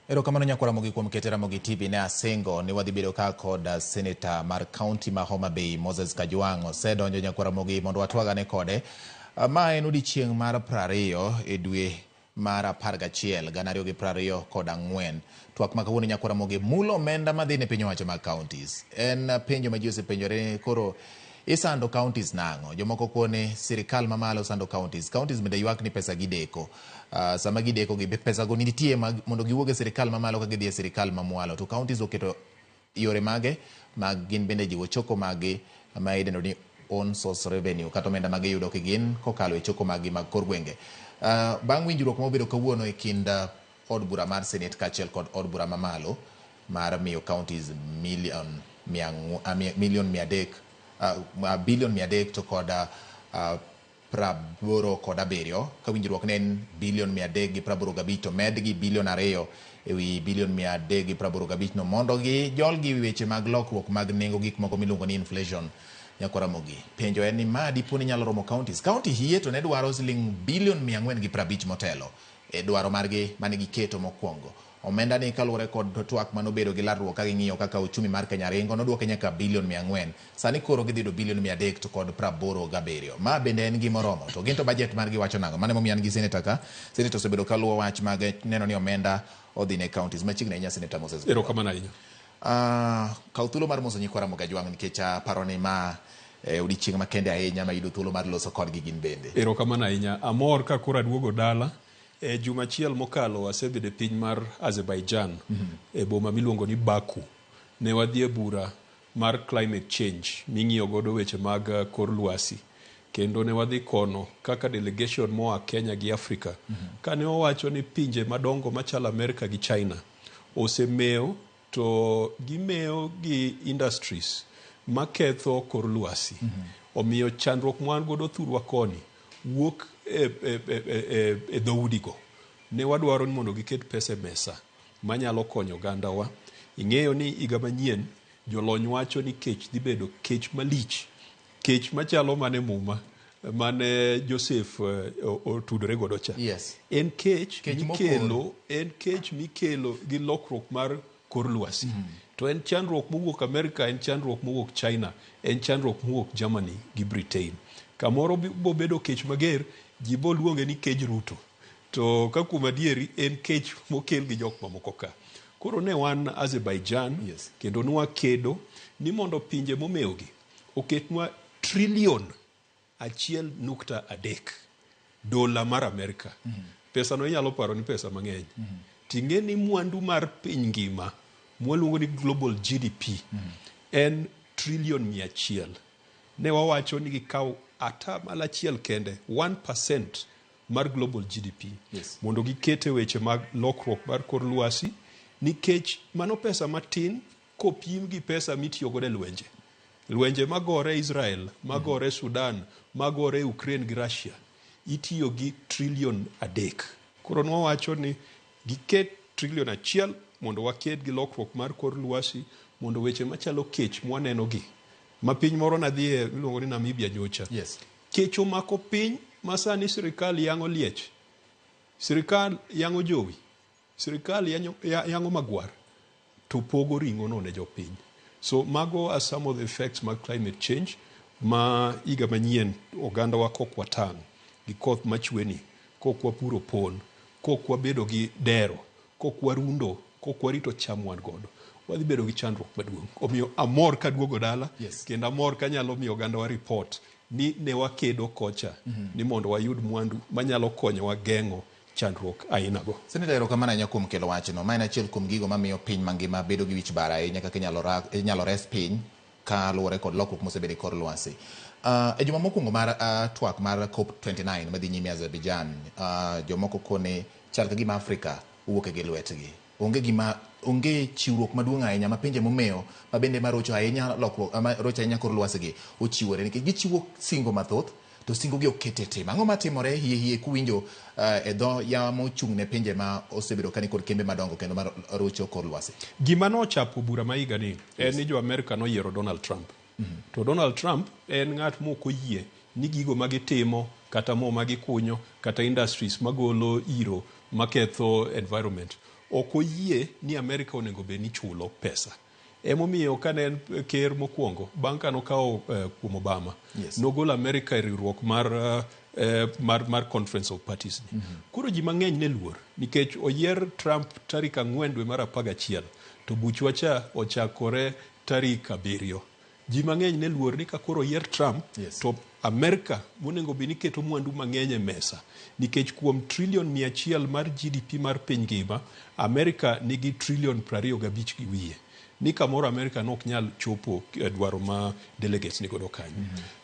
Erokamano nyakwar Ramogi kuom kete Ramogi TV. Ne asingo ni wadhi bedo ka kod seneta mar kaunti ma Homa Bay Moses Kajwang' osedonjo nyakwar Ramogi mondo watwagane kode. Ma en odiechieng' mar 20 e dwe mar 11 2024. Twak ma kawuono nyakwar Ramogi mulo omenda madhi ne piny owacho mag counties. En penjo ma ji osepenjore koro isando counties nang'o? Jomoko kone sirikal mamalo sando counties. Counties bende ywak ni pesa gideko. Sama gideko gi pesa go nitie mag, mondo giwuog e sirikal mamalo ka gidhi e sirikal mamwalo. To counties oketo yore mage mag gin bende jiwo choko maggi ma idendo ni own source revenue kata omenda ma giyudo kigin kokalo e choko maggi mag kor gwenge. Bang' winjruok ma obedo kawuono e kind od bura mar Senate kaachiel kod od bura mamalo mar miyo counties million mia, million 300 billion 300 to kod 87 ka winjruok ne en bilion 385 to med gi bilion 2 ewi bilion 385 no mondo gijol gi weche mag lokruok mag nengo gik moko miluongo ni inflation. Nyakwar Ramogi, penjo en ni ma dipo ni nyalo romo counties. County hie to ne dwaro siling bilion 450 motelo e dwaro margi mane giketo mokwongo. Omenda ni kaluwore kod twak manobedo gi larruok ka ging'iyo kaka uchumi mar Kenya ringo, nodwoke nyaka bilion 400. Sani koro gidhi yudo bilion 300 to kod 87. Ma bende en gima oromo. To gin to budget margi wacho nang'o? Mano emomiyo an gi senator ka. Senator osebedo ka luwo wach mag neno ni omenda odhi ne counties. Machiegni ahinya Senator Moses. Erokamano ahinya. Kaw thuolo mar moso nyikwa Ramogi Ajwang' nikech aparo ni ma odiechieng' makende ahinya ma yudo thuolo mar loso kodgi gin bende. Erokamano ahinya. Amor ka koro aduogo dala. E juma achiel mokalo asebedo e piny mar Azerbaijan, e boma miluongo ni Baku. Ne wadhi e bura mar climate change ming'iyo godo weche mag kor lwasi. Kendo ne wadhi kono kaka delegation moa Kenya gi Afrika. Kane owacho ni pinje madongo machalo Amerika gi China osemewo to gimewo gi industries maketho kor lwasi. Omiyo chandruok mwan godo thurwa koni wuok e dhoudigo. Ne wadwaro ni mondo giket pesa e mesa manyalo konyo ogandawa. Ing'eyo ni higa manyien jolony wacho ni kech dhi bedo kech malich. Kech machalo mane muma mane Joseph otudore godo cha. Yes. En kech mikelo, en kech mikelo gi lokruok mar kor lwasi. To en chandruok mowuok Amerika, en chandruok mowuok China, en chandruok mowuok Germany gi Britain. Kamoro bo bedo kech mager, ji bo luonge ni kej Ruto. To ka kuom adieri en kech mokel gi jok mamoko ka. Koro ne wan Azerbaijan, Yes. kendo nwakedo ni mondo pinje momewogi oketnwa trilion 1.3 dola mar Amerika. Pesa no inyalo paro ni pesa mang'eny. Ting'e ni mwandu mar piny ngima mwaluongo ni global GDP en trilion 100. Ne wawacho ni gikaw 1% kende, 1% mar global GDP. Yes. Mondo giket e weche mag lokruok mar kor lwasi, nikech mano pesa matin kopim gi pesa mitiyo godo e lwenje. Lwenje magore Israel, magore Sudan, magore Ukraine gi Russia, itiyo gi trilion 3. Koro nwawacho ni giket trilion 1 mondo waked gi lokruok mar kor lwasi, mondo weche machalo kech mwaneno gi. Ma piny moro nadhiye miluongo ni Namibia nyocha. Yes. Kech omako piny ma sani sirikal yang'o liech, sirikal yang'o jowi, sirikal yang'o magwar, to pogo ring'o no ne jopiny. So mago are some of the effects mag climate change ma higa manyien oganda wa kok watang' gi koth machweni, kok wapuro pon, kok wabedo gi dero, kok warundo, kok warito cham wan godo, wadhi bedo gi chandruok maduong'. Omiyo amor kaduogo dala, Yes. kendo amor kanyalo miyo oganda wa report ni ne wakedo kocha ni mondo wayud mwandu manyalo konyowa geng'o chandruok aina go. Senator, erokamano ahinya kuom kelo wachno. Ma en achiel kuom gigo mamiyo piny mangima bedo gi wich bar ahinya kaka inyalo res piny kaluwore kod lokruok mosebedo e kor lwasi. E juma mokwongo mar twak mar COP29 madhi nyime Azerbaijan, jomoko kone chal ka gima Afrika wuok e gi lwetgi. Onge gima, onge chiwruok maduong' ahinya ma pinje momewo ma bende marocho ahinya lokruok, marocho ahinya kor lwasi gi ochiwore nikech gichiwo singo mathoth to singo gi ok ket e tim. Ang'o matimore hie hie kuwinjo e dho yawa mochung' ne pinje ma osebedo ka nikod kembe madongo kendo marocho kor lwasi? Gima nochapo bura ma higa ni en ni jo Amerika noyiero Donald Trump. To Donald Trump en ng'at mok oyie ni gigo ma gitimo kata mo ma gikunyo kata industries magolo iro maketho environment. Ok oyie ni Amerika onego bed ni chulo pesa. Emomiyo kane en ker mokwongo bang' ka nokawo kuom Obama, nogolo Amerika e riwruok mar, mar Conference of Parties ni. Koro ji mang'eny ne luor nikech oyier Trump tarik 4 dwe mar 11 to buchwa cha ochakore tarik 7. Ji mang'eny ne luor ni ka koro oyier Trump, to Amerika monego bed ni keto mwandu mang'eny e mesa nikech kuom trilion 100 mar GDP mar piny ngima, Amerika nigi trilion 25 gi wiye. Ni kamoro Amerika nok nyal chopo dwaro ma delegates ni godo kanyo.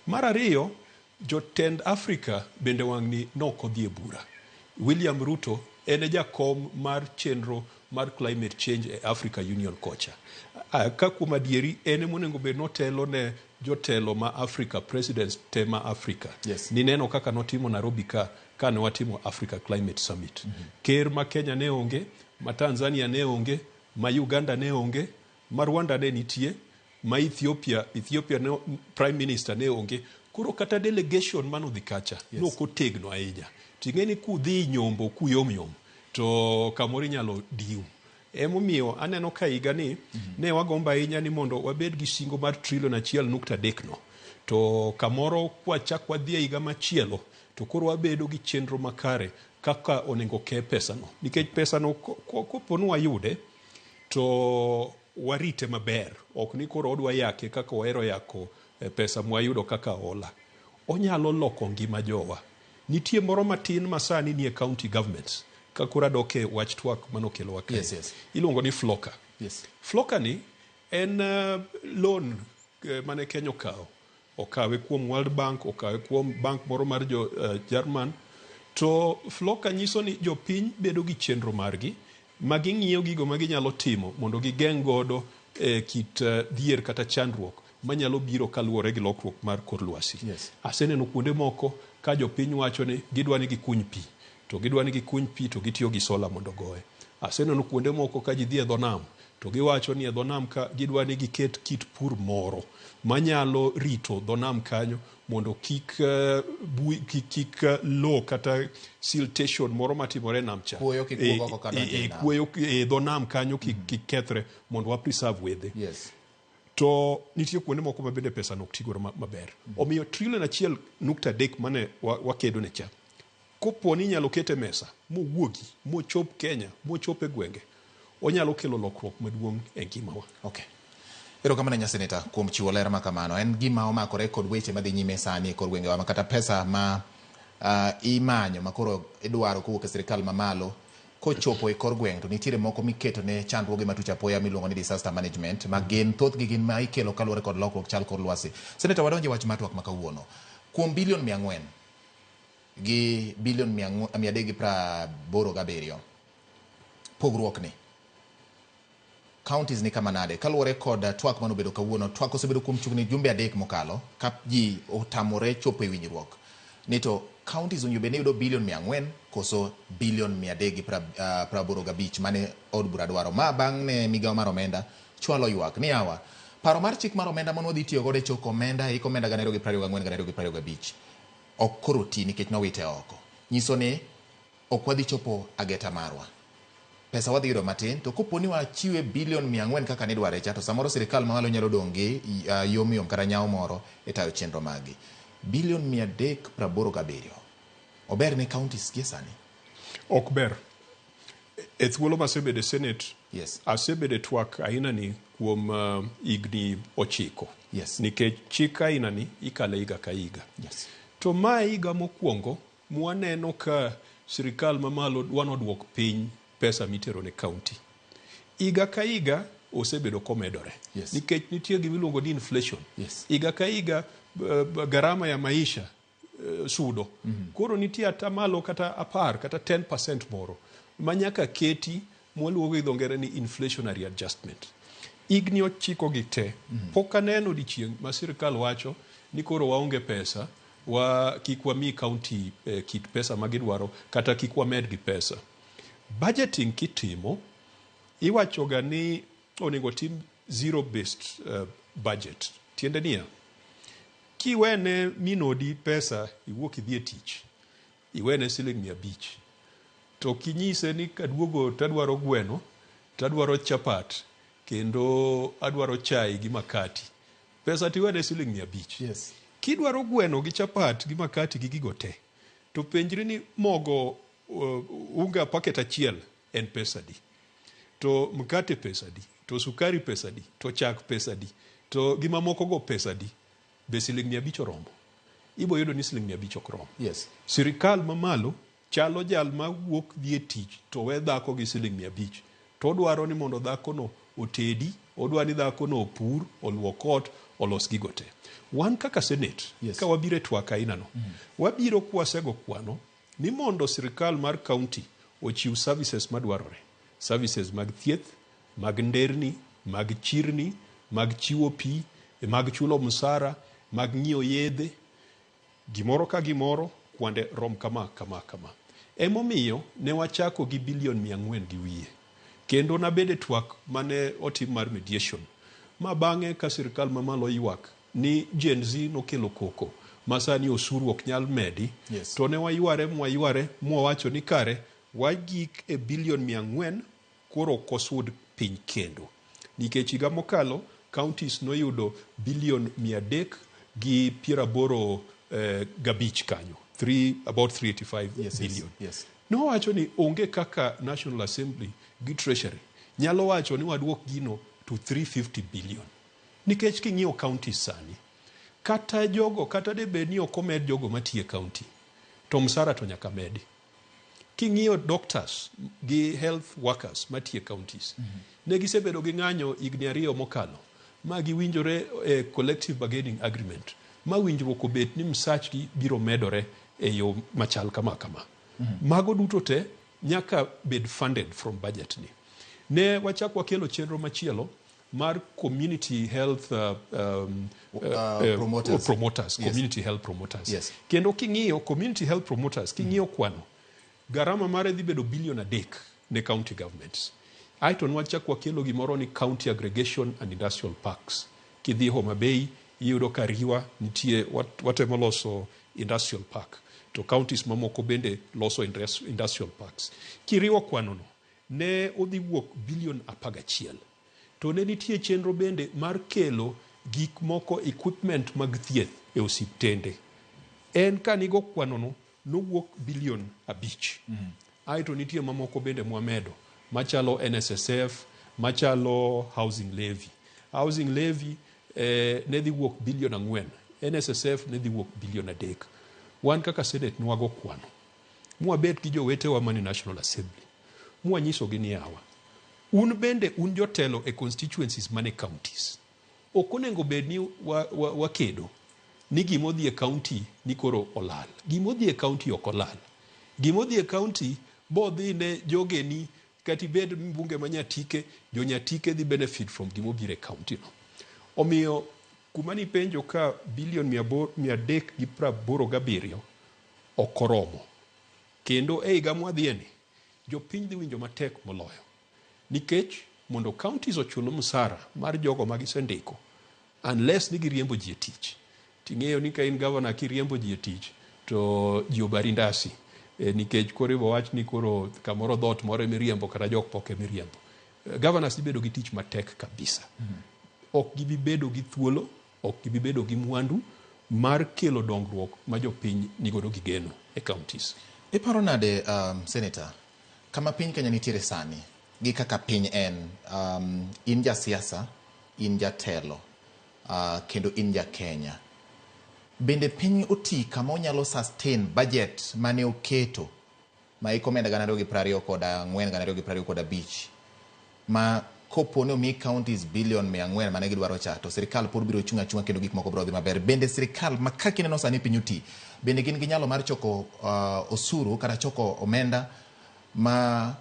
Mar ariyo, jotend Afrika bende wang'ni nok odhi e bura. William Ruto en e jakom mar chenro mar climate change e Africa Union kocha. Ka kuom adieri en emonego bed notelo ne jotelo ma Africa, presidents te ma Africa. Nineno kaka notimo Nairobi ka kane watimo Africa Climate Summit. Ker ma Kenya ne onge, ma Tanzania ne onge, ma Uganda ne onge, ma Rwanda ne nitie, ma Ethiopia ne, Prime Minister ne onge. Koro kata delegation manodhi kacha nok otegno ahinya. Ting'e ni kudhi nyombo kuyom yom to kamoro inyalo diu. Emomiyo aneno ka higa ni ne wagombo ahinya ni mondo wabed gi singo mar trilion 1.3 no. To kamoro kwachak wadhi e higa machielo to koro wabedo gi chenro makare kaka onego ke pesano. Nikech pesano kopo ni wayude to warite maber. Ok ni koro odwa yake kaka wahero yako pesa mwayudo kaka hola. Onyalo loko ngima jowa. Nitie moro matin ma sani nie county governments. Ka koro adok e wach twak manokelowa kae. Iluongo ni Floka. Floka ni en loan mane Kenya okawo. Okawe kuom World Bank, okawe kuom bank moro mar jo German. To Floka nyiso ni jopiny bedo gi chenro margi ma ging'iyo gigo ma ginyalo timo mondo gigeng' godo kit dhier kata chandruok manyalo biro kaluwore gi lokruok mar kor lwasi. Aseneno kuonde moko ka jopiny wacho ni gidwa ni gikuny pi, to gidwa ni gikuny pi to gitiyo gi sola mondo ogoye. Aseneno kuonde moko ka ji dhi e dho nam to giwacho ni e dho nam ka gidwa ni giket kit pur moro manyalo rito dho nam kanyo mondo kik kik lowo kata siltation moro matimore e nam cha. Kuoyo kik wuog oko kadonjo e nam. Kuoyo e dho nam kanyo kik kethre mondo wa preserve wedhe. To nitie kuonde moko ma bende pesa nok tigodo maber. Omiyo trilion 1.3 mane wakedo ne cha. Kopo ni inyalo kete mesa mowuogi mochop Kenya mochop e gwenge, onyalo kelo lokruok maduong' e ngimawa. Okay. Erokamano nya seneta kuom chiwo ler ma kamano. En gima omakore kod weche madhi nyime sani e kor gwengewa ma kata pesa ma imanyo ma koro idwaro kowuok e sirikal mamalo kochopo e kor gweng' to nitiere moko miketo ne chandruoge matuch apoya miluongo ni disaster management ma gin thothgi gin ma ikelo kaluwore kod lokruok chal kor lwasi. Seneta, wadonje wach mar twak ma kawuono. Kuom bilion 400 gi bilion 387, pogruok ni counties ni kama nade kaluwore kod twak manobedo kawuono. Twak osebedo kuom chiegni jumbe 3 mokalo ka ji otamore chopo e winjruok ni to counties owinjo bed ni yudo bilion 400 koso bilion 385 mane od bura dwaro. Ma bang' ne migawo mar omenda chwalo ywak ni yawa paro mar chik mar omenda mane wadhi tiyo godo e choko omenda e hik omenda 2024 2025 ok koro ti nikech nowite oko. Nyiso ni ok wadhi chopo ageta marwa. Pesa wadhi yudo matin, to kopo ni wachiwe bilion 400 kaka nidware cha, to samoro sirikal mamalo nyalo dong' gi yom yom kata nyawo moro e tayo chenro maggi. Bilion 387 ober ne counties gie sani? Ok ber. E thuolo masebedo e Senate, asebedo e twak aina ni kuom higni 9. Nikech chik aina ni ikale higa ka higa. To ma higa mokwongo mwaneno ka sirikal mamalo dwa noduok piny pesa mitero ne county. Higa ka higa osebedo komedore. Nikech nitie gima iluongo ni inflation. Higa ka higa garama ya maisha sudo. Koro nitie atamalo kata 10 kata 10% moro ma nyaka keti mwaluongo gi dho ngere ni inflationary adjustment. Higni 9 gi te pok aneno odiechieng' ma sirikal wacho ni koro waonge pesa, wa kik wami county kit pesa ma gidwaro kata kik wamed gi pesa. Budgeting kitimo iwachoga ni onego tim zero based budget. Tiende niya, kiwene minodi pesa iwuok idhi e tich, iwene siling 500. To kinyise ni kaduogo tadwaro gweno, tadwaro chapat, kendo adwaro chai gi makati. Pesa tiwene siling 500. Kidwaro gweno gi chapat gi makati gi gigo te, to penjri ni mogo unga packet achiel en pesa adi? To mkate pesa adi? To sukari pesa adi? To chak pesa adi? To gima moko go pesa adi? Be siling 500 oromo? Ibo yudo ni siling 500 ok rom. Sirikal mamalo chalo jal ma wuok dhi e tich to we dhako gi siling 500 to odwaro ni mondo dhakono otedi, odwaro ni dhakono opur, oluok ot, olos gigo te. Wan kaka Senate, ka wabiro e twak aina no, wabiro kwasego kwano ni mondo sirikal mar county ochiw services madwarore. Services mag thieth, mag nderni, mag chirni, mag chiwo pi, mag chulo msara, mag ng'iewo yedhe, gimoro ka gimoro kwande rom kama kama kama. Emomiyo ne wachako gi bilion 400 gi wiye. Kendo nabedo e twak mane otim mar mediation. Ma bang'e ka sirikal mamalo ywak ni Gen Z nokelo koko ma sani osuru ok nyal medi. To ne wayware mwayware mwawacho ni kare wagik e bilion 400 koro ok osud piny kendo. Nikech higa mokalo counties noyudo bilion 385 kanyo. About 385 billion. Nowacho ni onge kaka National Assembly gi Treasury nyalo wacho ni waduok gino to 350 billion. Nikech king'iyo counties sani, kata jogo, kata de bed ni ok omed jogo matiyo e county, to msara to nyaka medi. King'iyo doctors gi health workers matiyo e counties, ne gisebedo gi ng'anyo higni 2 mokalo, ma giwinjore e collective bargaining agreement, ma winjruok obet ni msachgi biro medore e yo machal kama kama. Mago duto te nyaka bed funded from budget ni. Ne wachak wakelo chenro machielo mar community health promoters. Promoters, community health promoters. Kendo king'iyo community health promoters, king'iyo kwano, garama mare dhi bedo bilion 3 ne county governments. Aeto nwachak wakelo gimoro ni county aggregation and industrial parks. Kidhi Homa Bay, iyudo ka Riwa nitie watemo loso industrial park. To counties mamoko bende loso industrial parks. Kiriwo kwano no, ne odhi wuok bilion 11. To ne nitie chenro bende mar kelo gik moko, equipment mag thieth e osiptende. En kanigo kwano no, nowuok bilion 5. Aeto nitie mamoko bende mwamedo, machalo NSSF, machalo housing levy. Housing levy ne dhi wuok bilion 4, NSSF ne dhi wuok bilion 3. Wan kaka Senate nwago kwano, mwabet gi jowetewa mane National Assembly, mwanyisogi ni yawa, un bende un jotelo e constituencies mane counties. Ok onego bed ni wakedo ni gimodhi e county ni koro olal. Gimodhi e county ok olal. Gimodhi e county bodhi ne jogeni, kata ibed mbunge ma Nyatike, jo Nyatike dhi benefit from gimobiro e county no. Omiyo kuma nipenjo ka bilion 387 ok oromo. Kendo e higa mwadhieni, jopiny dhi winjo matek moloyo. Nikech mondo counties ochul msara mar jogo ma gisendiko, unless ni giriembo ji e tich. Ting'eyo ni ka in governor kiriembo ji e tich, to ji obari ndasi. Nikech koro ibo wach ni koro kamoro dhoot moro emiriembo kata jok pok emiriembo. Governors dhi bedo gi tich matek kabisa. Ok gibi bedo gi thuolo, ok gibi bedo gi mwandu mar kelo dongruok ma jopiny nigodo gi geno e counties. Iparo nade, Senator, kama piny Kenya nitiere sani, gi kaka piny en, in jasiasa, in jatelo, kendo in ja Kenya. Bende piny oti kama onyalo sustain budget mane oketo ma iko omenda 2024 2025 ma kopo ni omi counties bilion 400 mane gidwaro cha, to sirikal pod biro chung' achung'a kendo gik moko biro dhi maber. Bende sirikal ma kaka ineno sani piny oti, bende gin gi nyalo mar choko osuru kata choko omenda ma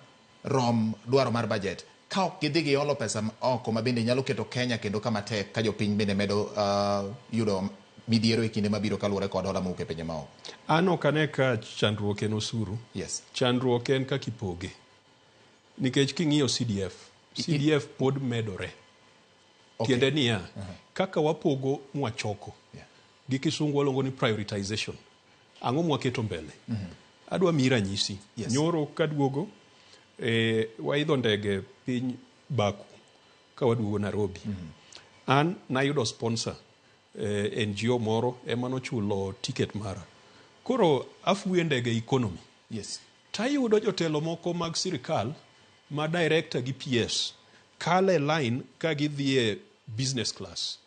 rom dwaro mar budget ka ok gidhi giholo pesa oko ma bende nyalo keto Kenya kendo kama tek ka jopiny bende medo yudo midhiero e kinde mabiro kaluwore kod hola mowuok e pinje maoko. An ok ane ka chandruok en osuru. Chandruok en kaka ipoge. Nikech king'iyo CDF, CDF pod medore. Tiende niya, kaka wapogo mwachoko, gi kisungu waluongo ni prioritization. Ang'o mwaketo mbele? Adwa miyi ranyisi. Yes. Nyoro kaduogo, waidho ndege piny Baku ka waduogo Nairobi. An nayudo sponsor, NGO moro ema nochulo ticket mara. Koro afuyo e ndege economy. Tayudo jotelo moko mag sirikal ma director gi PS kalo e line ka gidhi e business class.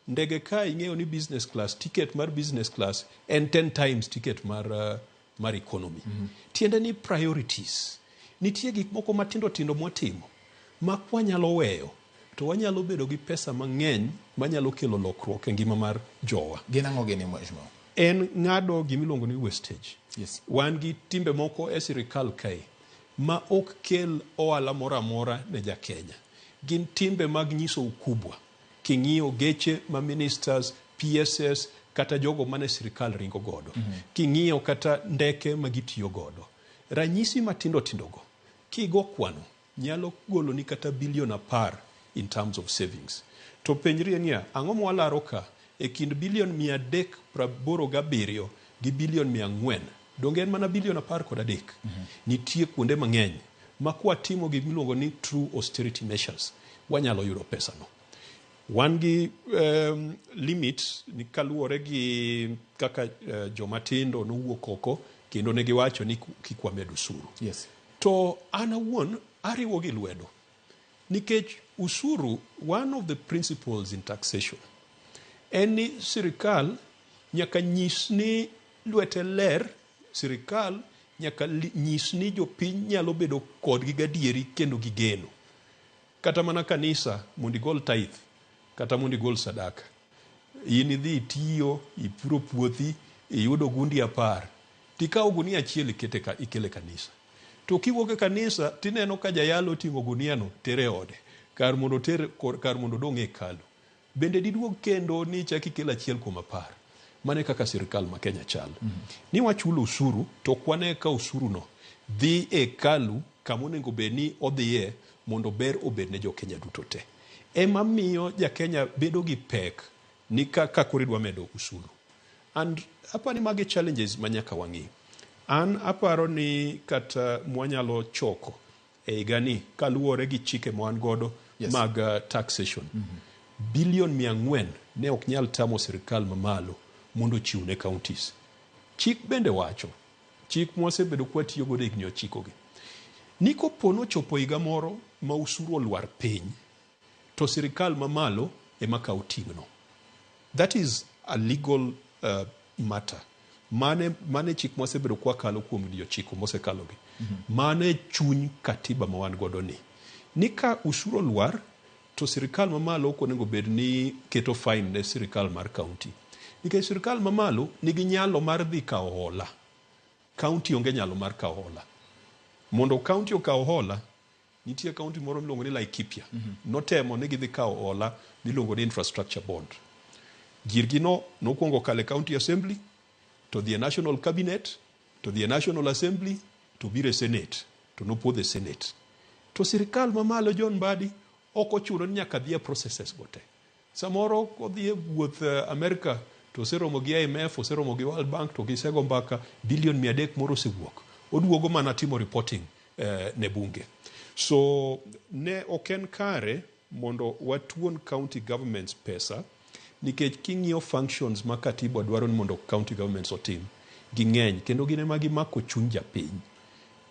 Ndege ka ing'eyo ni business class, ticket mar business class en 10 times ticket mar economy. Tiende ni priorities. Nitie gik moko matindo tindo mwatimo ma kwanyalo weyo to wanyalo bedo gi pesa mang'eny manyalo kelo lokruok e ngima mar jowa. Gin ang'o gini, mheshimiwa? En ng'ado gimiluongo ni wastage. Wan gi timbe moko e sirikal kae ma ok kel ohala moro amora ne ja Kenya. Gin timbe mag nyiso ukubwa. King'iyo geche ma ministers, PSS kata jogo mane sirikal ringo godo. King'iyo kata ndeke ma gitiyo godo. Ranyisi matindo tindo go, kigo kwano, nyalo goloni kata bilion 10 in terms of savings. To penjrie niya, ang'o mwalaro ka e kind bilion 387 gi bilion 400? Donge en mana bilion 13? Nitie kuonde mang'eny ma kwatimo gimiluongo ni true austerity measures, wanyalo yudo pesa no. Wan gi limit ni kaluwore gi kaka joma tindo nowuok oko kendo ne giwacho ni kik wamed usuru. To an awuon ariwo gi lwedo nikech usuru, one of the principles in taxation en ni sirikal nyaka nyis ni lwete ler, sirikal nyaka nyis ni jopiny nyalo bedo kodgi gadieri kendo gi geno. Kata mana kanisa mondo igol tithe kata mondo igol sadaka, in idhi itiyo, ipuro puothi, iyudo gundi 10, tikawo gunia achiel ikete ka, ikele kanisa. To kiwuok e kanisa tineno ka jayalo oting'o guniano tere e ode kar mondo oter, kar mondo odong' e hekalu. Bende diduog kendo ni ichak ikel 1 kuom 10? Mano e kaka sirikal ma Kenya chal. Ni wachulo usuru to ok wane ka usuru no dhi e hekalu kama onego bed ni odhiye mondo ber obed ne jo Kenya duto te. Ema miyo ja Kenya bedo gi pek ni ka koro idwa medo usuru. And aparo ni magi challenges ma nyaka wang'i. An aparo ni kata mwanyalo choko e higani kaluwore gi chike ma wan godo mag taxation. Bilion 400 ne ok nyal tamo sirikal mamalo mondo ochiw ne counties. Chik bende wacho, chik mwasebedo kwatiyo godo higni 9 gi, ni kopo nochopo higa moro ma usuru olwar piny, to sirikal mamalo ema kawo ting'no. That is a legal matter. Mane chik mwasebedo kwakalo kuom higni 9 mosekalogi. Mane chuny katiba ma wan godo ni. Ni ka usuru olwar, to sirikal mamalo ok onego bed ni keto fine ne sirikal mar county. Nikech sirikal mamalo nigi nyalo mar dhi kawo hola. County onge nyalo mar kawo hola. Mondo county okaw hola, nitie county moro miluongo ni Laikipia. Notemo ni gidhi kawo hola miluongo ni infrastructure bond. Girgi no nokwongo kalo e county assembly, to dhi e national cabinet, to dhi e national assembly, to biro e senate, to nopodho e senate. To sirikal mamalo John Mbadi ok ochuno ni nyaka dhi e processes go te. Samoro kodhi e wuoth America to oseromo gi IMF, oseromo gi World Bank, to gisego mbaka, bilion 300 moro osewuok. Oduogo mana timo reporting ne bunge. So ne ok en kare mondo watuon county governments pesa, nikech king'iyo functions ma katiba dwaro ni mondo county governments otim, ging'eny kendo gin ema gimako chuny japiny.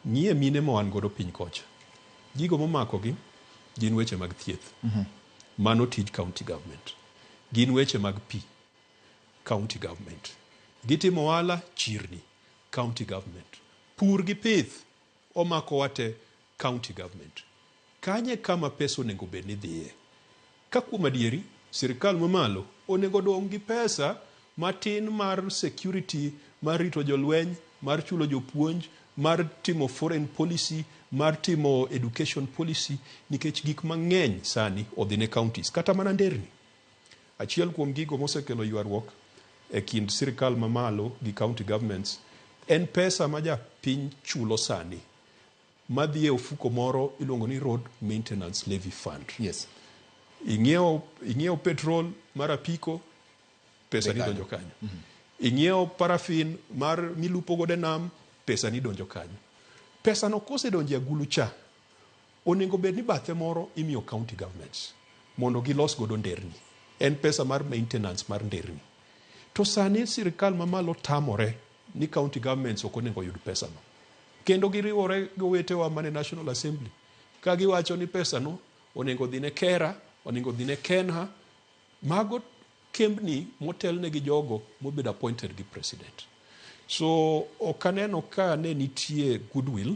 Ng'iye mine ma wan godo piny kocha. Gigo momakogi gin weche mag thieth. Mano tij county government. Gin weche mag pi, county government. Gitimo ohala, chirni, county government. Pur gi pith omako wate, county government. Kanye kama pesa onego bed ni dhiye? Ka kuom adieri, sirikal mamalo onego dong' gi pesa matin mar security, mar rito jolweny, mar chulo jopuonj, mar timo foreign policy, mar timo education policy, nikech gik mang'eny sani odhi ne counties, kata mana nderni. Achiel kuom gigo mosekelo ywaruok e kind sirikal mamalo gi county governments en pesa ma japiny chulo sani madhi e ofuko moro iluongo ni Road Maintenance Levy Fund. Ing'iewo petrol mar apiko, pesa ni donjo kanyo. Ing'iewo paraffin mar milupo godo e nam, pesa ni donjo kanyo. Pesa no kosedonjo e agulu cha, onego bed ni bathe moro imiyo county governments mondo gilos godo nderni. En pesa mar maintenance mar nderni. To sani sirikal mamalo tamore ni county governments ok onego oyud pesano. Kendo giriwore gi owetewa mane National Assembly ka giwacho ni pesano onego odhi ne KERA, onego odhi ne KENHA. Mago kembni motelne gi jogo mobedo appointed gi president. So ok aneno ka ne nitie goodwill,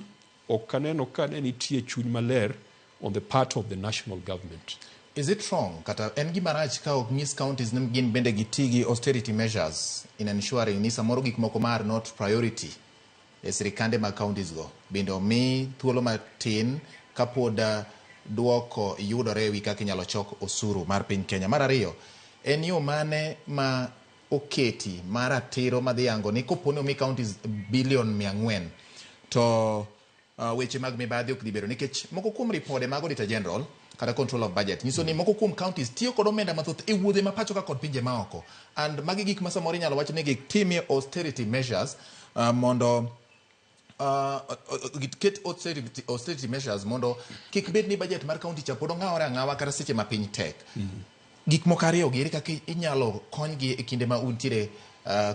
ok aneno ka ne nitie chuny maler on the part of the national government. Is it wrong kata en gima rach ka ok nyis counties ni gin bende giti gi austerity measures in ensuring ni samoro gik moko ma are not priority e sirikande mag counties go bende omi thuolo matin kapod duoko yudore ewi kaka inyalo chok osuru mar piny Kenya. Mar ariyo, en yo mane ma oketi mar ratiro madhi yango ni kopo ni omi counties bilion 400 to weche mag mibadhi ok dhi bedo nikech moko kuom ripode mag Auditor General kata Control of Budget nyiso ni moko kuom counties tiyo kod omenda mathoth e wuodhe ma pacho ka kod pinje maoko, and magi gik ma samoro inyalo wach ni gitimie austerity measures mondo giket austerity measures mondo kik bed ni budget mar county cha pod ong'awore ang'awa kata seche ma piny tek. Gik moko ariyo gi ere kaka inyalo konygi e kinde ma untiere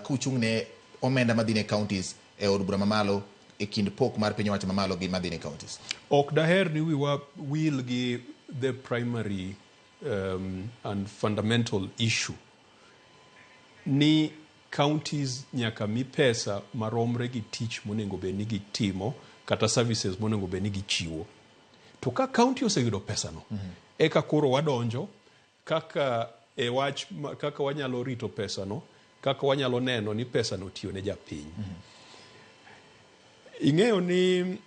kuchung' ne omenda madhi ne counties e od bura mamalo e kind pok mar piny owacho mamalo gi madhi ne counties? Ok daher ni wiwa wil gi the primary and fundamental issue ni counties nyaka mi pesa maromre gi tich monego bed ni gitimo kata services monego bed ni gichiwo. To ka county oseyudo pesano, eka koro wadonjo kaka e wach kaka wanyalo rito pesano, kaka wanyalo neno ni pesano tiyo ne japiny. Ing'eyo ni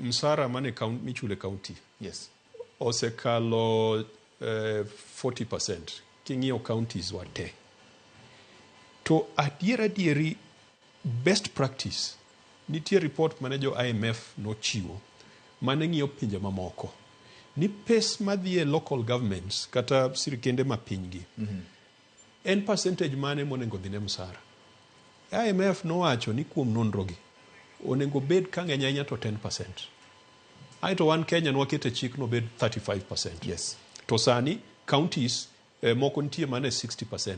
msara mane michulo e county osekalo 40% king'iyo counties wa te. To adier adieri best practice nitie report mane jo IMF nochiwo mane ng'iyo pinje mamoko ni pes madhi e local governments kata sirikende ma pinygi en percentage mane monego dhi ne msara. IMF nowacho ni kuom nonro gi onego bed ka ng'eny ahinya to 10%. Aeto wan Kenya nwakete chik nobed 35%. To sani counties moko nitie mana e 60%.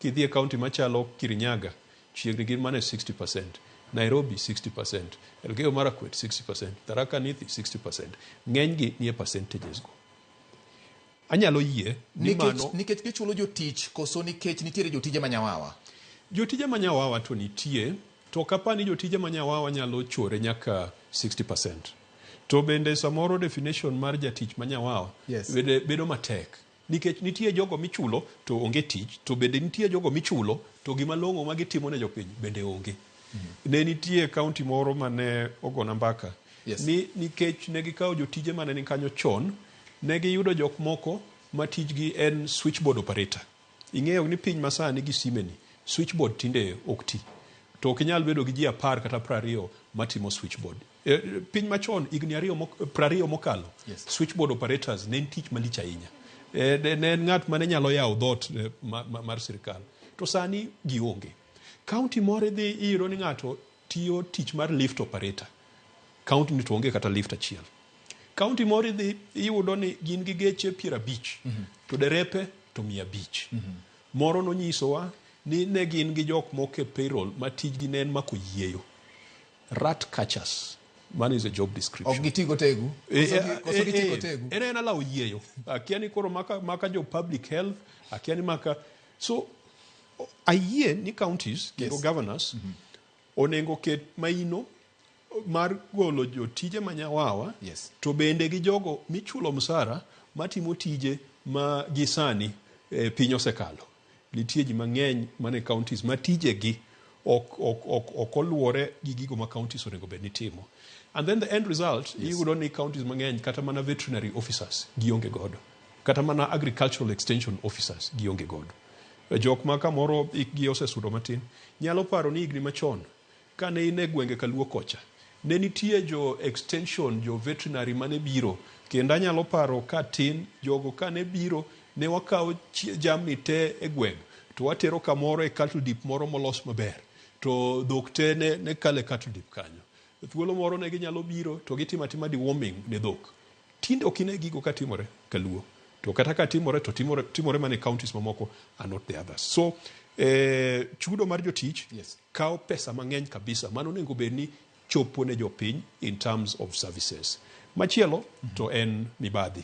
Kidhi e county machalo Kirinyaga, chiegni gin mana e 60%. Nairobi 60%, Elgeyo Marakwet 60%, Tharaka Nithi 60%. Ng'enygi nie percentages go. Anyalo yie ni mano Nikech gichulo jotich koso nikech nitiere jotije manyawawa? Jotije manyawawa to nitie, to ok apar ni jotije manyawawa nyalo chore nyaka 60%. To bende samoro definition mar jatich manyawawa bende bedo matek. Nikech nitie jogo michulo to onge tich, to bende nitie jogo michulo to gima long'o ma gitimo ne jopiny bende onge. Ne nitie county moro mane ogona mbaka ni nikech ne gikawo jotije mane ni kanyo chon, ne giyudo jok moko ma tijgi en switchboard operator. Ing'eyo ni piny masani gi sime ni, switchboard tinde ok ti. To ok inyal bedo gi ji 10 kata 20 matimo switchboard. Piny machon higni 20 mokalo, switchboard operators ne en tich malich ahinya. Ne en ng'at mane nyalo yawo dhoot mar sirikal. To sani gionge. County moro idhi iyudo ni ng'ato tiyo tich mar lift operator. County ni to onge kata lift achiel. County moro idhi iyudo ni gin gi geche 50, to derepe to 500. Moro nonyisowa ni ne gin gi jok moko e payroll ma tijgi ne en mako yieyo. Rat catchers. Mano is a job description. Ok gitigo tegu? Koso gitigo tegu? En alawo yieyo. Akia ni koro maka jo public health, akia ni maka... So, ayie ni counties kendo governors onego ket maino mar golo jotije manyawawa, to bende gi jogo michulo msara matimo tije ma gi sani piny osekalo. Nitie ji mang'eny mane counties ma tijegi ok oluwore gi gigo ma counties onego bed ni timo. And then the end result, iyudo ni counties mang'eny kata mana veterinary officers gionge godo. Kata mana agricultural extension officers gionge godo. Jok ma kamoro hikgi osesudo matin nyalo paro ni higni machon kane in e gwenge kaluo kocha ne nitie jo extension, jo veterinary mane biro, kendo anyalo paro ka tin jogo kane biro ne wakawo jamni te e gweng' to watero kamoro e cattle dip moro molos maber. To dhok te ne, ne kale cattle dip kanyo. Thuolo moro ne ginyalo biro to gitimo atima deworming ne dhok. Tinde ok ine gigo katimore kaluo. To kata ka timore to timore, timore mana e counties mamoko and not the others. So chudo mar jotich kawo pesa mang'eny kabisa. Mano onego bed ni chopo ne jopiny in terms of services. Machielo to en mibadhi.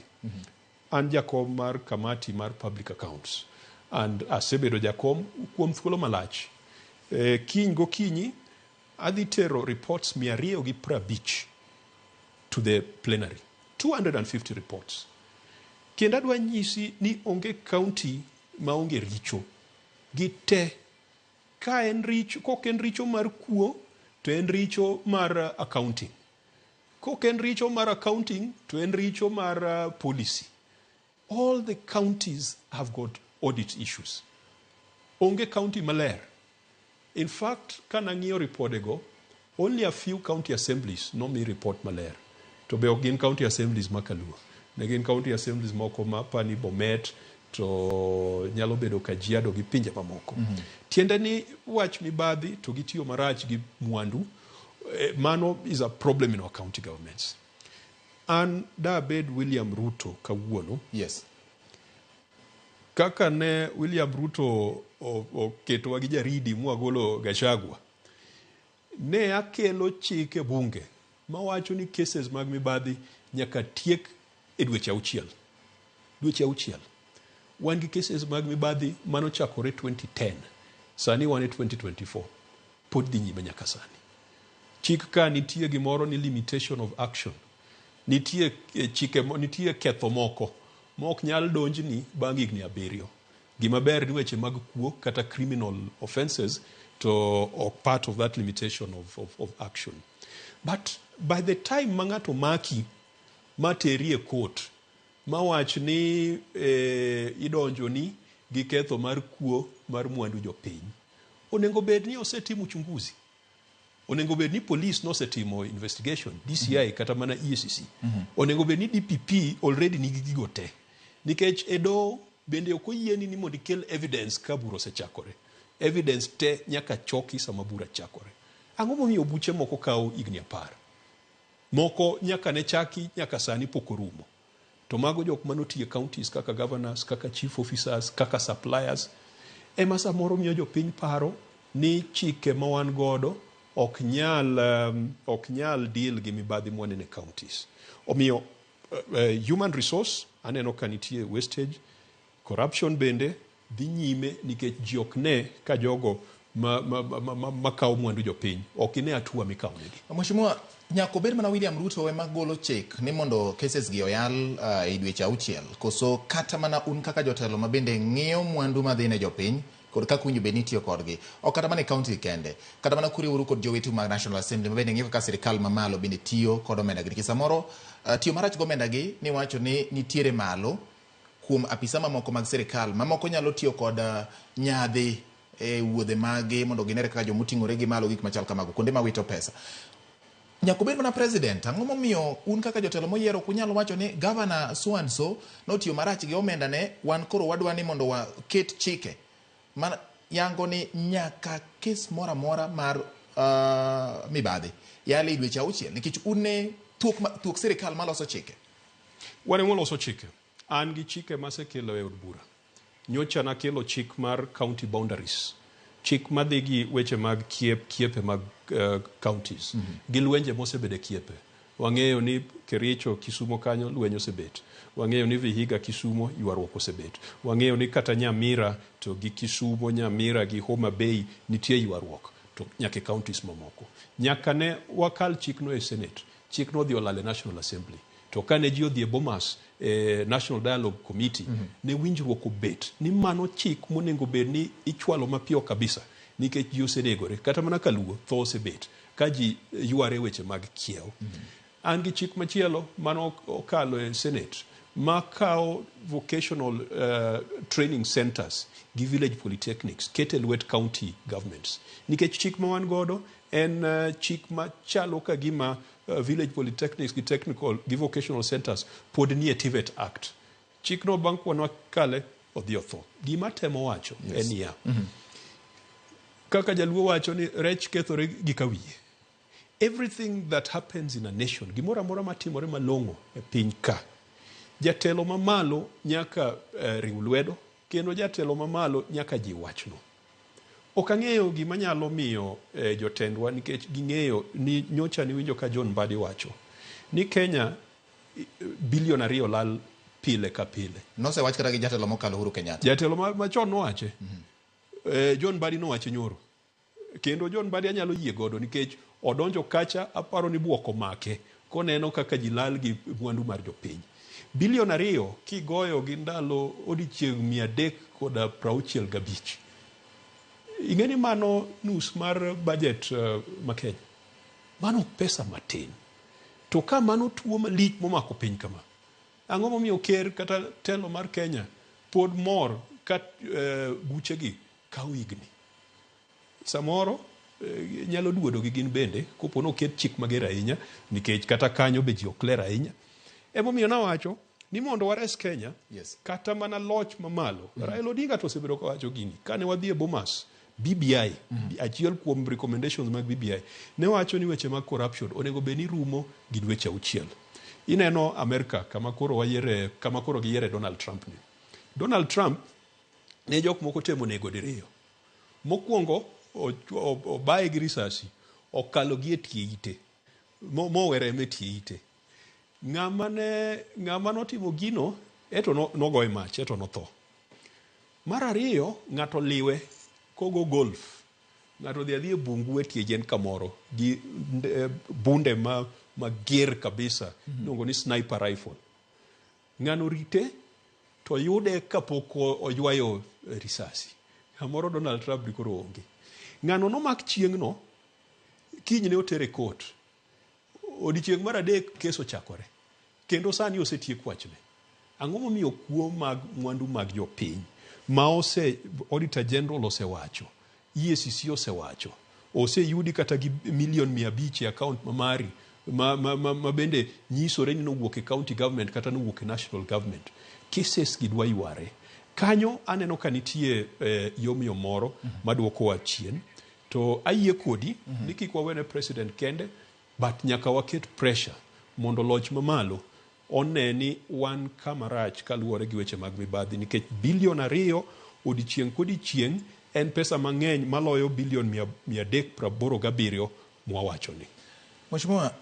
An jakom mar kamati mar public accounts and asebedo jakom kuom thuolo malach. Kiny gokinyi adhi tero reports 250 to the plenary. 250 reports. Kendo adwa nyisi ni onge county maonge richo. Gite. Ka en richo, kok en richo mar kuo, to en richo mar accounting. Kok en richo mar accounting, to en richo mar policy. All the counties have got audit issues. Onge county maler. In fact, ka nang'iyo ripodego, only a few county assemblies nomi report maler. To be ok gin county assemblies ma Kaluo. Ne gin county assemblies moko ma pani Bomet, to nyalo bedo Kajiado gi pinje mamoko. Tiende ni wach mibadhi to gitiyo marach gi mwandu, mano is a problem in our county governments. An dabed William Ruto kawuono. Kaka ne William Ruto oketowa gi jaridi mwagolo Gachagua, ne akelo chik e bunge mawacho ni cases mag mibadhi nyaka tiek e dweche auchiel. Dweche auchiel. Wan gi cases mag mibadhi manochakore 2010. Sani wan e 2024. Pod dhi nyime nyaka sani. Chik ka nitie gimoro ni limitation of action. Nitie chike, nitie ketho moko ma ok nyal donjni bang' higni 7. Gima ber ni weche mag kuo kata criminal offences to ok part of that limitation of action. But by the time ma ng'ato maki ma teri e court mawach ni idonjoni gi ketho mar kuo mar mwandu jopiny, onego bed ni osetim uchunguzi. Onego bed ni police nosetimo investigation, DCI kata mana EACC. Onego bed ni DPP already nigi gigo te. Nikech e doho bende ok oyieni ni mondo ikel evidence ka bura osechakore. Evidence te nyaka choki sama bura chakore. Ang'o momiyo buche moko kawo higni 10? Moko nyaka ne chaki nyaka sani pok orumo. To mago jok manotiyo e counties kaka governors, kaka chief officers, kaka suppliers. Ema samoro miyo jopiny paro ni chike ma wan godo ok nyal deal gi mibadhi mwaneno e counties. Omiyo human resource aneno ka nitie wastage, corruption bende dhi nyime nikech ji ok ne ka jogo ma kawo mwandu jopiny ok ine hatua mikawo negi. Mheshimiwa, nyaka obed mana William Ruto ema golo chik ni mondo cases gi oyal e dweche auchiel, koso kata mana un kaka jotelo ma bende ng'iyo mwandu madhi ne jopiny kod kaka owinjo bed ni itiyo kodgi, ok kata mana e county kende, kata mana kuriworu kod jowetu mag National Assembly ma bende ng'iyo kaka sirikal mamalo bende tiyo kod omenda gi. Nikech samoro tiyo marach gi omenda gi niwacho ni nitiere malo kuom apisa mamoko mag sirikal mamoko nyalo tiyo kod nyadhi e wuodhe magi mondo ginere kaka jomoting'ore gi malo, gik machal kamago kuonde mawito pesa. Nyaka obed mana president. Ang'o momiyo un kaka jotelo moyier ok unyal wacho ni governor so and so notiyo marach gi omenda ne wan, koro wadwa ni mondo waket chike ma yango ni nyaka kes moro amora mar mibadhi yal e dweche auchiel, nikech un ne thuok sirikal maloso chike? Wan ema waloso chike. An gi chike masekelo e od bura. Nyocha nakelo chik mar county boundaries. Chik madhi gi weche mag kiepe mag counties. Gi lwenje mosebedo e kiepe. Wang'eyo ni Kericho, Kisumo kanyo lweny osebet. Wang'eyo ni Vihiga, Kisumo ywaruok osebet. Wang'eyo ni kata Nyamira to gi Kisumo, Nyamira gi Homa Bay nitie ywaruok. To nyaka e counties mamoko. Nyaka ne wakal chikno e Senate. Chikno odhi olal e National Assembly. To kane ji odhi e Bomas, National Dialogue Committee, ne winjruok obet ni mano chik monego bed ni ichwalo mapiyo kabisa nikech ji osenegore. Kata mana kaluo tho osebet ka ji yware weche mag kiewo. An gi chik machielo mano okalo e Senate makawo vocational training centers gi village polytechnics kete lwet county governments. Nikech chik ma wan godo en chik machalo ka gima village polytechnics gi technical gi vocational centers pod nie TVET Act. Chikno bang' kwanwa kale odhi otho. Gima temo wacho en niya, Kaka jaluo wacho ni rech kethore gi kawiye. Everything that happens in a nation, gimoro amora matimore malong'o e piny ka, jatelo mamalo nyaka riw lwedo kendo jatelo mamalo nyaka jiw wachno. Ok ang'eyo gima nyalo miyo jotendwa nikech ging'eyo ni nyocha niwinjo ka John Mbadi wacho ni Kenya bilion 2 lal pile ka pile. Nosewach kata gi jatelo mokalo Uhuru Kenyatta. Jatelo machon nowache. John Mbadi nowache nyoro. Kendo John Mbadi anyalo yie godo nikech odonjo kacha aparo ni buok omake koneno kaka ji lal gi mwandu mar jopiny. Bilion 2 kigoyo gi ndalo odiechieng' 365. Ing'e ni mano nus mar budget ma Kenya. Mano pesa matin. To ka mano tuo malich momako piny kama, ang'o momiyo ker kata telo mar Kenya pod mor ka buchegi kawo higni? Samoro nyalo duodo gi gin bende kopo noket chik mager ahinya nikech kata kanyo be ji ok ler ahinya. Emomiyo nawacho ni mondo wares Kenya, Yes. kata mana loch mamalo. Raila Odinga to osebedo kawacho gini. Kane wadhi e Bomas, BBI, achiel kuom recommendations mag BBI, ne wacho ni weche mag corruption onego bed ni rumo gi dweche 6. Ineno Amerika kama koro wayiere, kama koro giyiere Donald Trump ni. Donald Trump ne jok moko temo nego diriyo. Mokwongo obaye gi risasi, okalo gi e tie ite, mowe remo e tie ite. Ng'ama notimo gino, eto nogoye mach, eto notho. Mar ariyo, ng'ato liwe kogo golf. Ng'ato odhi adhi e bungu e tie yien kamoro gi bunde mager kabisa, iluongo ni sniper rifle. Ng'ano rite to yude kapok oywayo risasi. Kamoro Donald Trump ni koro onge. Ng'ano nomak chieng'no, kinyne otere court. Odiechieng' mar 3 kes ochakore. Kendo sani osetiek wachne. Ang'o momiyo kuo mag mwandu mag jopiny ma ose Auditor General osewacho, EACC osewacho, oseyudi kata gi milion 500 e account ma mari ma bende nyisore ni nowuok e county government kata nowuok e national government. Cases gi dwa yware. Kanyo aneno ka nitie yomyom moro maduokowa chien. To ayie kodi ni kik wawene president kende, but nyaka waket pressure mondo loch mamalo one ni wan kama rach kaluwore gi weche mag mibadhi nikech bilion 2 odiechieng' kodiechieng' en pesa mang'eny maloyo bilion 387 mwawacho ni. Mheshimiwa,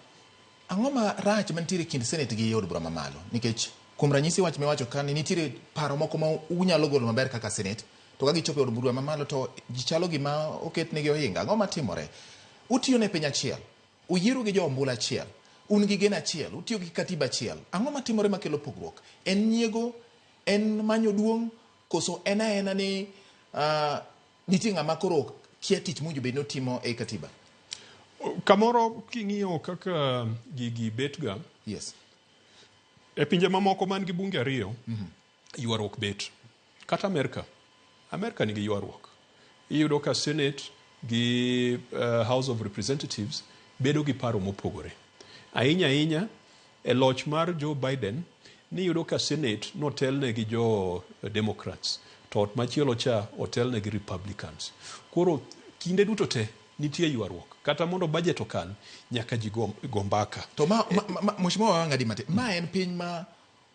ang'o ma rach mantiere kind Senate gi od bura mamalo? Nikech kuom ranyisi wach miwacho ka ni nitiere paro moko ma unyalo golo maber kaka Senate, to ka gichopo e od bura mamalo to ji chalo gima oketnegi ohinga. Ang'o matimore? Utiyo ne piny achiel, uyiero gi jo ombulu achiel, un gi geno achiel, utiyo gi katiba achiel. Ang'o matimore makelo pogruok? En nyiego? En manyo duong'? Koso en aena ni nitie ng'ama koro kia tich mowinjo bed ni otimo e katiba? Kamoro king'iyo kaka gigi betga, Yes. e pinje mamoko man gi bunge 2, ywaruok bet. Kata Amerka. Amerka nigi ywaruok. Iyudo ka Senate gi House of Representatives bedo gi paro mopogore. Ahinya ahinya e loch mar Joe Biden niyudo ka Senate notelne gi jo Democrats to ot machielo cha otelne gi Republicans. Koro kinde duto te nitie ywaruok. Kata mondo budget okal, nyaka ji go mbaka. To ma Mheshimiwa wang'adi matin, ma en piny ma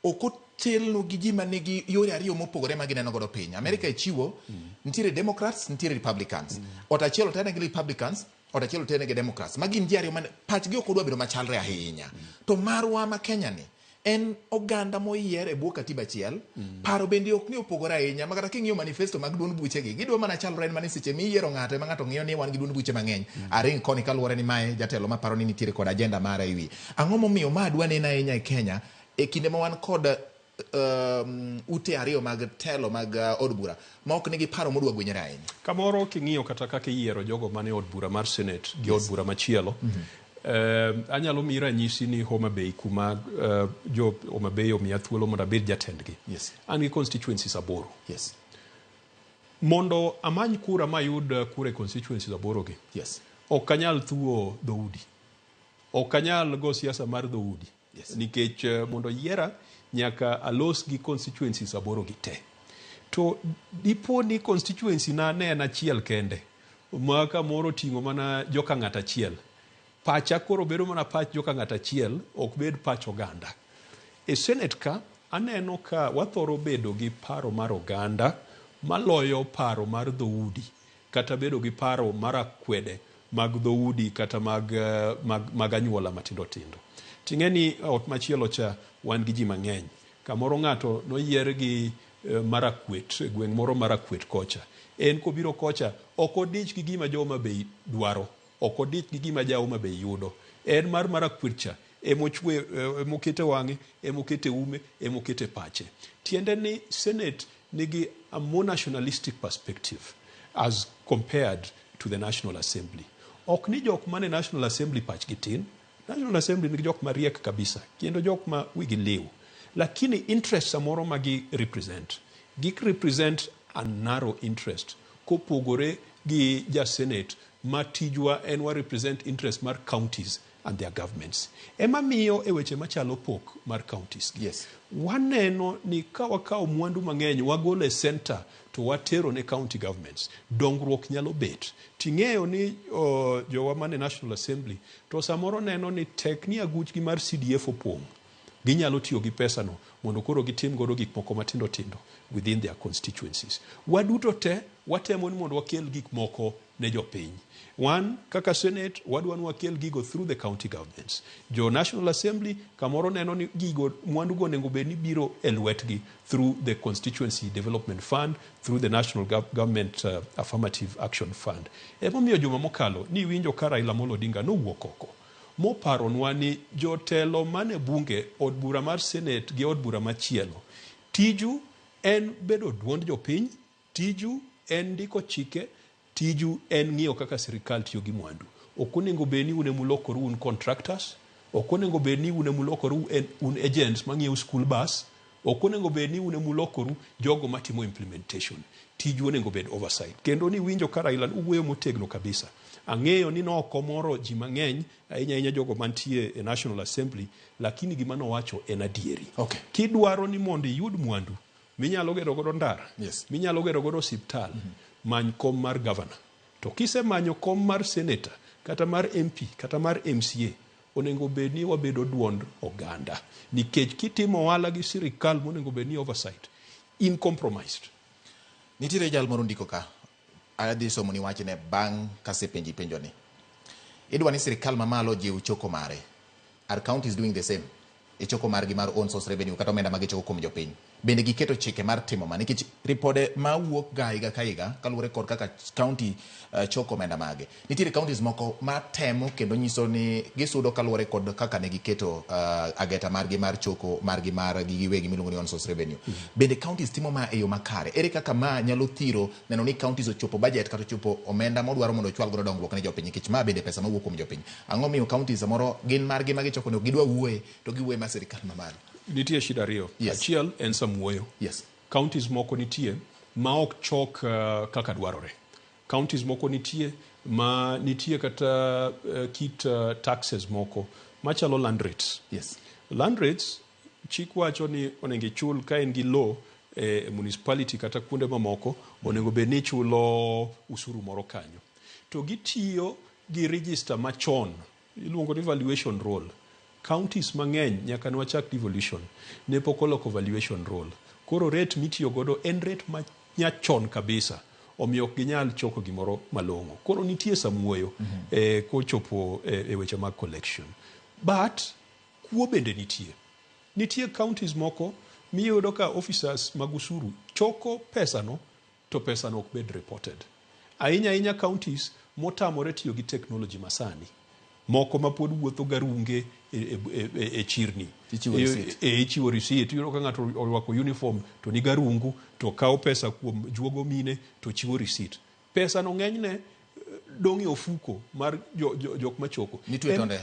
ok otelno gi ji manigi yore ariyo mopogore ma gineno godo piny. Amerika e chiwo, nitiere Democrats, nitiere Republicans. Ot achiel otelne gi Republicans, ot achiel otelne gi Democrats. Ma gin ji ariyo man pachgi ok odwa bedo machalre ahinya. To marwa ma Kenya ni, en oganda moyier e bwo katiba achiel, paro bende ok ni opogore ahinya, ma kata king'iyo manifesto mag duond buchegi, gidwa mana chalre en mana seche miyiero ng'ato ema ng'ato ng'iyo ni wan gi duond buche mang'eny. Aring koni kaluwore ni mae jatelo maparo ni nitiere kod agenda mare e wiye. Ang'o momiyo ma dwa neno ahinya e Kenya e kinde ma wan kod ute ariyo mag telo mag od bura ma ok nigi paro modwa gwenyore ahinya? Kamoro king'iyo kata kaka iyiero jogo mane od bura mar Senate gi od bura machielo, anyalo miyi ranyisi ni Homa Bay kuma jo Homa Bay omiya thuolo mondo abed jatendgi. Yes. An gi constituencies 8. Yes. Mondo amany kura mayud kura e constituencies 8 gi. Yes. Ok anyal thuo dhoudi. Ok anyal go siasa mar dhoudi. Yes. Nikech mondo yiera nyaka alos gi constituencies 8 gi te. To dipo ni constituency na ne en achiel kende. ma kamoro oting'o mana joka ng'at achiel. Pacha koro bedo mana pach joka ng'at achiel, ok bed pach oganda. E Senate ka, aneno ka wathoro bedo gi paro mar oganda maloyo paro mar dhoudi kata bedo gi paro mar akwede mag dhoudi kata mag, mag, mag anyuola matindo tindo. Ting'e ni ot machielo cha wan gi ji mang'eny. Kamoro ng'ato noyier gi Marakwet, e gweng' moro Marakwet kocha. En kobiro kocha, ok odich gi gima jo Homa Bay dwaro. Ok odich gi gima ja Homa Bay yudo. En mar Marakwet cha emochwe, emokete wang'e, emokete ume, emokete pache. Tiende ni Senate nigi a more nationalistic perspective as compared to the National Assembly. Ok ni jok mane National Assembly pachgi tin. National Assembly nigi jok mariek kabisa kendo jok ma wigi liw. Lakini interest samoro ma gi represent, gi represent a narrow interest kopogore gi ja Senate ma tijwa en wa represent interest mar counties and their governments. Ema miyo e weche machalo pok mar counties gi. Waneno ni ka wakawo mwandu mang'eny wagolo e center to watero ne county governments, dongruok nyalo bet. Ting'eyo ni jowa mane National Assembly to samoro neno ni tek ni aguchgi mar CDF opong', ginyalo tiyo gi pesano mondo koro gitim godo gik moko matindo tindo within their constituencies. Waduto te watemo ni mondo wakel gik moko ne jopiny. Wan kaka Senate wadwa ni wakel gigo through the county governments. Jo National Assembly kamoro neno ni gigo mwandu go onego bed ni biro e lwetgi through the Constituency Development Fund, through the National Government Affirmative Action Fund. Emomiyo juma mokalo ni winjo ka Raila Amolo Odinga nowuok oko moparonwa ni jotelo mane bunge, od bura mar Senate gi od bura machielo, tiju en bedo duond jopiny, tiju en ndiko chike, tiju en ng'iyo kaka sirikal tiyo gi mwandu. Ok onego bed ni un emulokoru un contractors, ok onego bed ni un emulokoru un agents mang'iewo school bus, ok onego bed ni un emulokoru jogo matimo implementation. Tiju onego bed oversight. Kendo ni winjo ka Raila owuoyo motegno kabisa. Ang'eyo ni nok omoro ji mang'eny, ahinya ahinya jogo mantie e National Assembly, lakini gima nowacho en adieri. Kidwaro ni mondo iyud mwandu minyalo gero godo ndara, minyalo gero godo osiptal, many kom mar governor. To kisemanyo kom mar senator, kata mar MP, kata mar MCA, onego bed ni wabedo duond oganda. Nikech kitimo ohala gi sirikal monego bed ni oversight, in compromised. Nitiere jal moro ndiko ka, adhi somo ni wachne bang' kasepenji penjo ni. Idwa ni sirikal mamalo ojiw choko mare. Are counties doing the same? E choko margi mar own source revenue kata omenda ma gichoko kuom jopiny. Bende giketo chike mar timo ma nikech ripode ma wuok ga higa ka higa kaluwore kod kaka county choko omenda mage. Nitiere counties moko ma temo kendo nyiso ni gisudo kaluwore kod kaka ne giketo ageta margi mar choko margi mar gi giwegi miluongo ni own source revenue. Bende counties timo ma e yo makare? Ere kaka ma nyalo thiro neno ni counties ochopo budget kata ochopo omenda modwaro mondo ochwal godo dongruok ne jopiny nikech ma bende pesa mawuok kuom jopiny. Ang'o miyo counties samoro gin margi ma gichoko ni ok gidwa wuoye to giwuoye mar sirikal mamalo? Nitie shida ariyo. Achiel en samuoyo. Counties moko nitie ma ok chok kaka dwarore. Counties moko nitie ma nitie kata kit taxes moko machalo land rates. Land rates chik wacho ni onego ichul ka in gi low e municipality kata kuonde mamoko, onego bed ni ichulo usuru moro kanyo. To gitiyo gi register machon iluongo ni valuation roll. Counties mang'eny nyaka ne wachak devolution ne pok oloko valuation roll. Koro rate mitiyo godo en rate ma nyachon kabisa. Omiyo ok ginyal choko gimoro malong'o. Koro nitie samuoyo kochopo e weche mag collection. But kuo bende nitie. Nitie counties moko miyudo ka officers mag usuru choko pesano to pesano ok bed reported. Ahinya ahinya counties motamore tiyo gi technology masani. Moko ma pod wuotho garunge e chirni. Ichiwo receipt. Ichiwo receipt. Iyudo ka ng'ato orwako uniform to ni garungu to kawo pesa kuom juogo mine to chiwo receipt. Pesa no ng'enyne dong' e ofuko mar jok machoko. Mitwe tonde.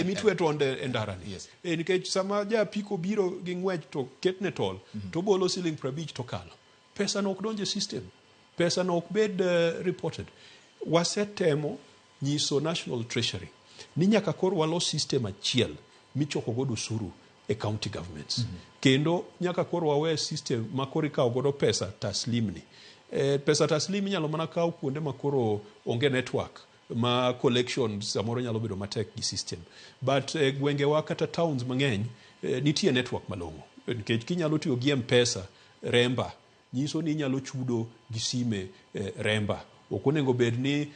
Mitwe tonde e ndara ni. Nikech sama ja apiko biro gi ng'wech to ketne tol, to bolo siling 50 to kalo. Pesa no ok donj e system. Pesa no ok bed reported. Wasetemo nyiso National Treasury ni nyaka koro walos system achiel michoko godo osuru e county governments. Kendo nyaka koro wawe system ma koro ikawo godo pesa taslim ni. Pesa taslim inyalo mana kaw kuonde ma koro onge network ma collection samoro nyalo bedo matek gi system. But e gwengewa kata towns mang'eny nitie network malong'o. Nikech kinyalo tiyo gi M-Pesa Remba, nyiso ni inyalo chudo gi sime Remba. Ok onego bed ni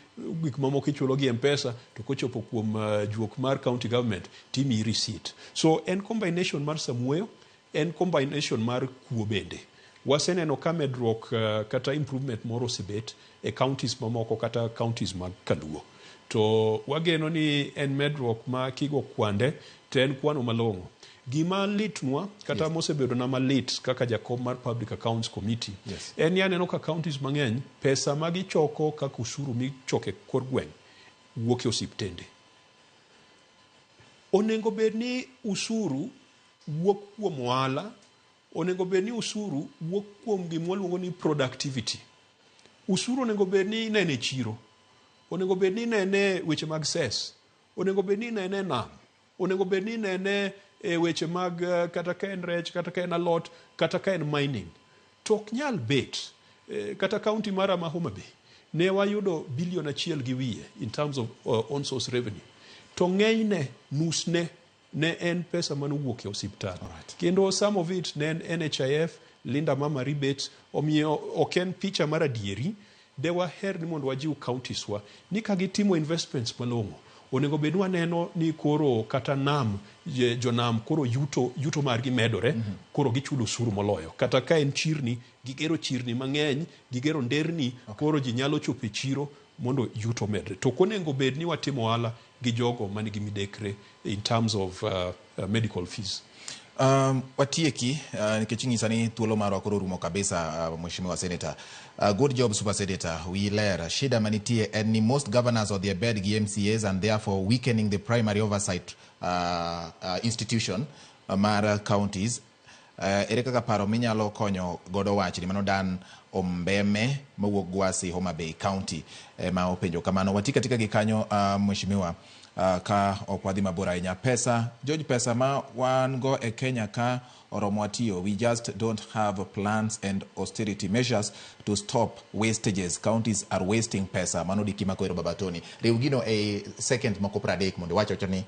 gik mamoko ichulo gi M-Pesa to kochopo kuom juok mar county government timiyi receipt. So en combination mar samuoyo, en combination mar kuo bende. Waseneno ka medruok kata improvement moro osebet e counties mamoko kata counties mag Kaluo. To wageno ni en medruok ma kigo kwande to en kwano malong'o. Gima litnwa kata mosebedo na malit kaka jakom mar Public Accounts Committee en ni aneno ka counties mang'eny pesa ma gichoko kaka usuru michoko e kor gweng' wuok e osiptende. Onego bed ni usuru wuok kuom ohala, onego bed ni usuru wuok kuom gima waluongo ni productivity. Usuru onego bed ni inene e chiro, onego bed ni inene weche mag cess, onego bed ni inene e nam, onego bed ni inene e weche mag kata ka en rech, kata ka en alot, kata ka en mining. To ok nyal bet kata county mara ma Homa Bay ne wayudo bilion achiel gi wiye in terms of own source revenue. To ng'enyne, nusne ne en pesa manowuok e osiptal. Kendo some of it ne en NHIF, Linda Mama rebate, omiyo ok en picha mar adieri. De waher ni mondo wajiw counties wa ni ka gitimo investments malong'o, onego bed ni waneno ni koro kata nam, jonam koro yuto margi medore, koro gichulo osuru moloyo. Kata ka en chirni, gigero chirni mang'eny, gigero nderni, koro ji nyalo chopo e chiro mondo yuto medre. To ok onego bed ni watimo ohala gi jogo manigi midekre in terms of medical fees. Watieki nikech inyisa ni thuolo marwa koro orumo kabisa, Mheshimiwa Senator. Good job, Super Senator. Wi ler. Shida manitie en ni most governors odhi e bed gi MCAs and therefore weakening the primary oversight institution mar counties. Ere kaka paro minyalo konyo godo wachni? Mano Dan Ombeme mawuok Gwasi, Homa Bay County ma openjo kamano. Wati katika gi kanyo, Mheshimiwa, ka ok wadhi mabor ahinya. Pesa, George, pesa ma wan go e Kenya ka oromo tiyo. We just don't have plans and austerity measures to stop wastages. Counties are wasting pesa. Mano diki mako ero Baba Tony. Riw gino e second moko 30 mondo iwach wacho ni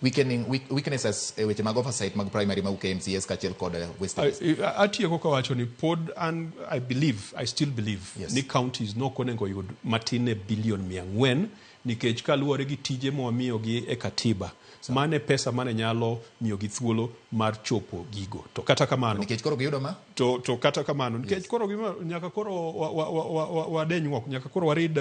weaknesses e weche mag oversight mag primary mawuok e MCAs kaachiel kod wastages. Atieko kawacho ni pod an I still believe ni counties nok onego yud matin e bilion 400 nikech kaluwore gi tije mwamiyogi e katiba, mane pesa mane nyalo miyogi thuolo mar chopo gigo. To kata kamano, Nikech koro giyudo ma? To kata kamano nikech koro gima nyaka koro wadenyruok, nyaka koro warid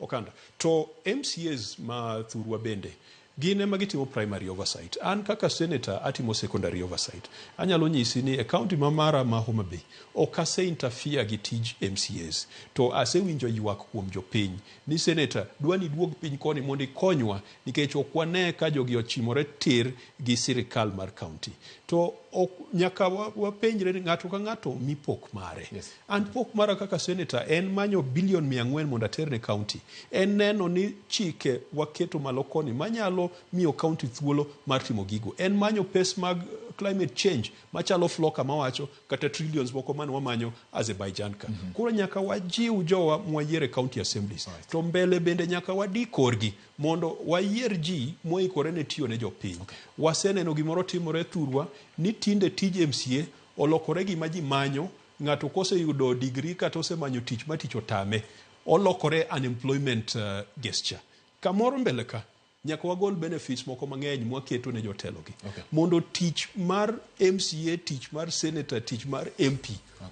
okanda. To MCAs ma thurwa bende gin ema gitimo primary oversight. An kaka senator atimo secondary oversight. Anyalo nyisi ni e county ma mara ma Homa Bay ok ase interfere gi tij MCAs. To asewinjo ywak kuom jopiny ni senator dwa ni duog piny koni mondo ikonywa nikech ok wane ka jogi ochimore tir gi sirikal mar county. To ok, nyaka wapenjre ni ng'ato ka ng'ato mi pok mare. An pok mara kaka senator en manyo bilion 400 mondo ater ne county. En neno ni chike waketo malo koni manyalo miyo county thuolo mar timo gigo. En manyo pes mag climate change machalo Floka mawacho kata trillions moko mane wamanyo Azerbaijan ka. Koro nyaka wajiw jowa mwayiero e county assemblies. To mbele bende nyaka wadi korgi mondo wayier ji moikore ne tiyo ne jopiny. Waseneno gimoro timore thurwa ni tinde tij MCA olokore gima ji manyo. Ng'ato koseyudo degree kata osemanyo tich ma tich otame, olokore unemployment gesture. Kamoro mbele ka nyaka wagol benefits moko mang'eny mwaketo ne jotelogi. Mondo tich mar MCA, tich mar senator, tich mar MP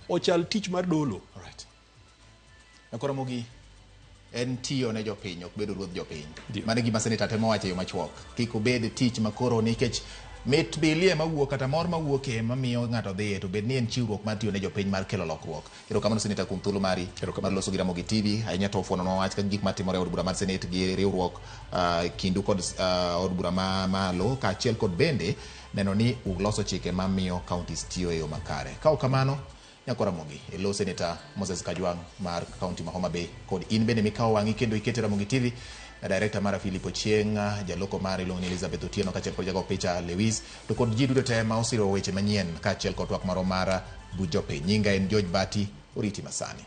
ochal tich mar dolo. Koro mogi en tiyo ne jopiny, ok bedo ruodh jopiny. Mano e gima senator temo wacho e yo machuok. Kik obed tich makoro nikech mit bilie mawuok kata mor mawuok e mamiyo ng'ato dhiye to bed ni en chiwruok mar tiyo ne jopiny mar kelo lokruok. Erokamano senator kuom thuolo mari mar loso gi Ramogi TV, ahinya to fuono wach kaka gik matimore e od bura mar Senate gi riwruok kindu kod od bura ma malo kaachiel kod bende neno ni uloso chike mamiyo counties tiyo e yo makare. Ka ok kamano, Nyako Ramogi, e lo Senator Moses Kajwang' mar county ma Homa Bay kod in bende mikawo wang'i kendo ikete Ramogi TV, director mara Philip Ochieng', jaloko mara iluongo ni Elizabeth Otieno kaachiel kod jago picha Lewis, to kod ji duto te ma osiro weche manyien kaachiel kod twak marwa mar buch jopiny. Nyinga en George Bati, oriti masani.